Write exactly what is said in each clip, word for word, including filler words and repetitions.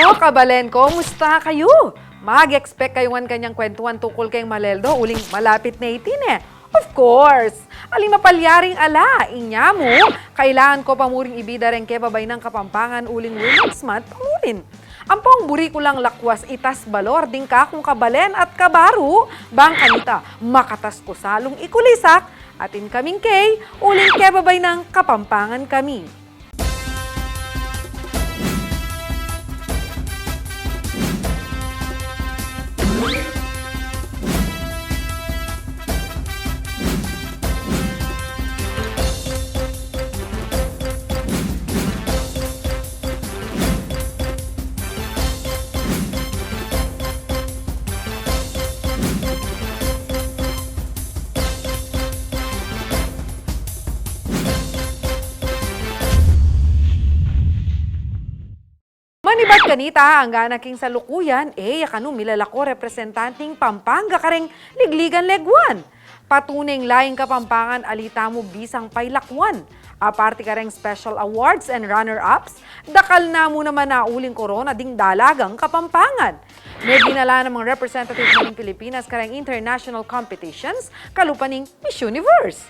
O kabalen ko, musta kayu? Mag-expect kayu ngan kanyang kwentuhan tungkul keng Maleldo, uling malapit ne iti ne. Of course! Aling mapalyaring ala, inya mu, kailangan ko pa muring ibida reng kebabainang Kapampangan uling Women's Month pa murin. Ampong buri ku lang lakwas itas balor ding kakung kabalen at kabaru, bang kanita makatas ku salung ikulisak, atin kaming kay, uling kebabainang Kapampangan kami. Manibat kanita, anggana king salukuyan, e ya kanu milalako representante ning Pampanga kareng Ligligan Leguan. Patuneng laing Kapampangan ali tamu bisang pailakuan. Aparte kareng special awards and runner-ups, dakal na mu naman nauling korona ding dalagang Kapampangan. Meginala namang representative na ning Pilipinas kareng international competitions, kalupa ning Miss Universe.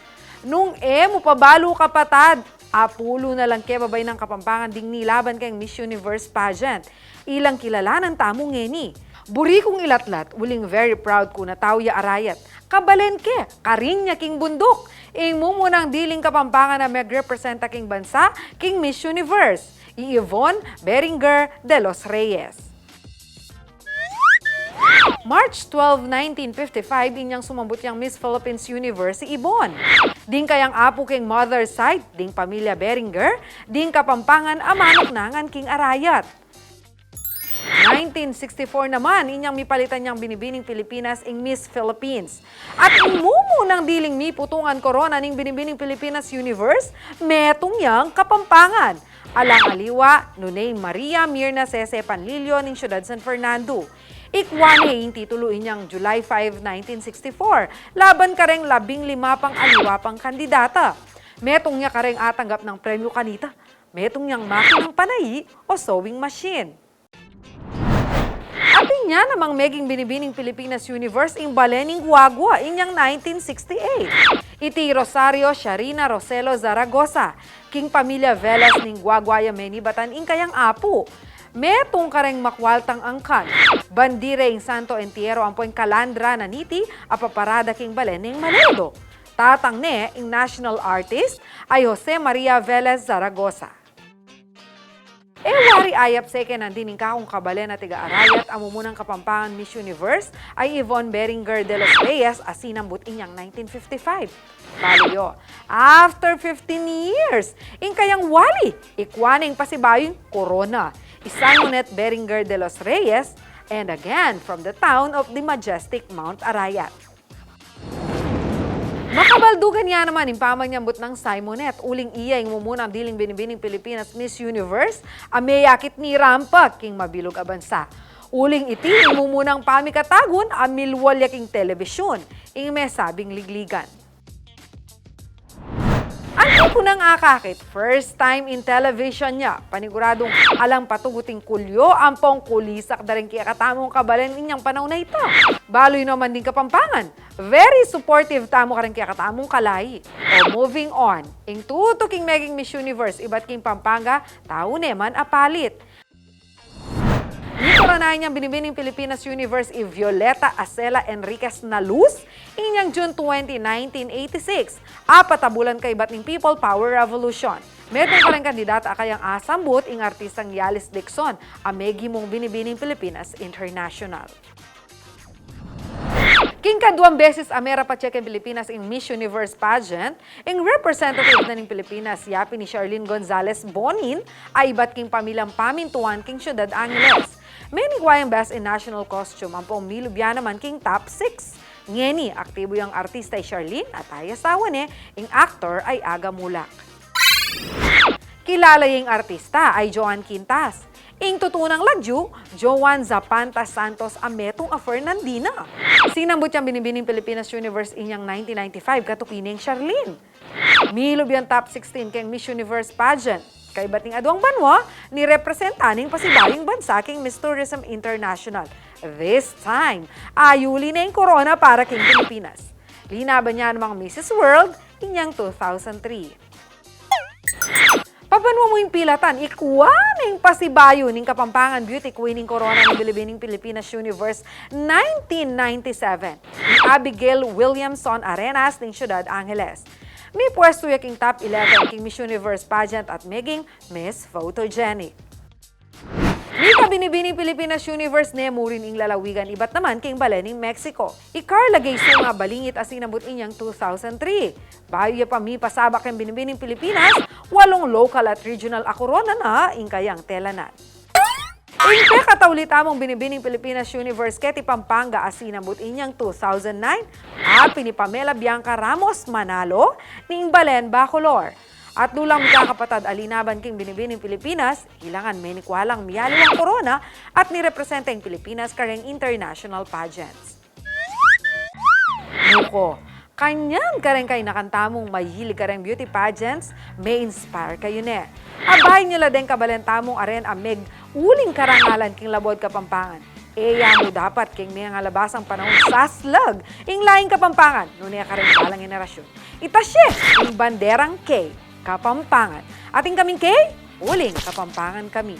Nung e mu pa balu kapatad, apulu na lang kebabainang Kapampangan ding nilaban keng Miss Universe pageant. Ilang kilalanan tamu ngeni. Buri kung ilatlat, uling very proud ku na tau ya arayat. Kabalen ke, karin ya king bunduk. Ing mumunang diling Kapampangan a megrepresenta king bansa king Miss Universe, i Yvonne Berenger de los Reyes. March twelve, nineteen fifty-five, inyang sumambut yang Miss Philippines Universe i Yvonne. Ding kayang apu king mother side, ding pamilya Berenger, ding Kapampangan a manuknangan king arayat. Nineteen sixty-four naman, inyang mipalitan yang Binibining Pilipinas ing Miss Philippines. At ing mumunang diling miputungan korona ning Binibining Pilipinas Universe, metung yang Kapampangan. Alang aliwa, nune i Maria Mirna Sese Panlilio ning Syudad San Fernando. Ikwa ne ing titulu inyang July five, nineteen sixty-four, laban kareng labing lima pang aliwa pang kandidata. Metung ya kareng atanggap nang premyu kanita. Metung yang makinang panai o sewing machine. Atin ya namang meging Binibining Pilipinas Universe ing balen ning Guagua inyang nineteen sixty-eight. Iti Rosario Sharina Roselo Zaragoza, king pamilya Velas ning Guagua ya menibatan ing kayang apu. Metung kareng makwaltang angkan, bandire ing Santo Entierro ampo ing kalandra na niti a paparada king balen ning Maledo. Tatang ne ing national artist a i Jose Maria Velez Zaragoza. E wari ayap seke nandin ing kakung kabalen a tiga-arayat a mumunang Kapampangan Miss Universe a i Yvonne Berenger de los Reyes a sinambut inyang nineteen fifty-five. Balu yu, after fifteen years, ing kayang wali, ikwa ne ing pasibayung korona, i Simonet Berenger de los Reyes, and again from the town of the majestic Mount Arayat. Makabaldugan ya naman ing pamanyambut nang Simonet, uling iya ing mumunang diling Binibining Pilipinas Miss Universe a meyakit mirampa king mabilug a bansa. Uling iti ing mumunang pamikatagun a milwal ya king telebisyun, ing mesabing ligligan. Anti ku nang akakit, first time in television ya, paniguradung alang patugut ing kulyo ampong kulisak da ring kekatamung kabalen inyang panaun a ita. Balu yu naman ding Kapampangan, very supportive tamu kareng kekatamung kalahi. O, moving on, ing tutu king meging Miss Universe ibat king Pampanga, tau ne man a palit. Nikoronan yang Binibining Pilipinas Universe i Violeta Acela Enriquez na Luz inyang June twenty, nineteen eighty-six, apat a bulan kaibat ning People Power Revolution. Metung kareng kandidata a kayang asambut ing artistang Yalis Dixon a megimung Binibining Pilipinas International. King kaduang beses a merapat ya king Pilipinas ing Miss Universe pageant, ing representative na ning Pilipinas, yapin i Charlene Gonzalez Bonin, a ibat king pamilyang pamintuan king Syudad Angeles. Menigwa yang Best in National Costume ampong milub ya naman king top six. Ngeni, aktibu yang artista i Charlene at asawa ne, ing aktor a i Aga Mulak. Kilala ya ing artista a i Joan Quintas. Ing tutu nang lagyu, Joan Zapanta Santos a metung a Fernandina. Sinambut yang Binibining Pilipinas Universe inyang nineteen ninety-five katuki neng Charlene. Milub yang top sixteen keng Miss Universe pageant. Kaybat ning aduang banua, nirepresenta ne ing pasibayu ing bansa king Miss Tourism International. This time, ayuli ne ing korona para king Pilipinas. Linaban ya namang Missus World inyang two thousand three. Pabanua mu ing pilatan, ikua ne ing pasibayu ning Kapampangan Beauty Queen ing korona ning Binibining Pilipinas Universe nineteen ninety-seven, i Abigail Williamson Arenas ning Ciudad Angeles. Mipuestu ya king top eleven king Miss Universe pageant at meging Miss Photogenic. Mika Binibining Pilipinas Universe ne mu rin ing lalawigan ibat naman king balen ning Mexico. I Carla Gay Sunga Balingit Asinabut inyang two thousand three. Bayu ya pa mipasabak king Binibining Pilipinas, walung local at regional a korona na ing kayang telanan. Ing pekataulit tamung Binibining Pilipinas Universe keti Pampanga Asinabut inyang two thousand nine, a pin i Pamela Bianca Ramos Manalo ning balen Bacolor. Atlu lang mikakapatad a linaban king Binibining Pilipinas, ilangan menikua lang mialiwang korona at nirepresenta ing Pilipinas kareng international pageants. Nuko, kanyan kareng kainakan tamung mahilig kareng beauty pageants, me-inspire kayu ne. Abayan yu la deng kabalen tamung aren a meguling karangalan king labuad Kapampangan. E ya mu dapat king mengalabasang panaun saslag ing laing Kapampangan nune kareng balang henerasyun. Itas ye ing banderang K, Kapampangan. At ing kaming K, uling Kapampangan kami.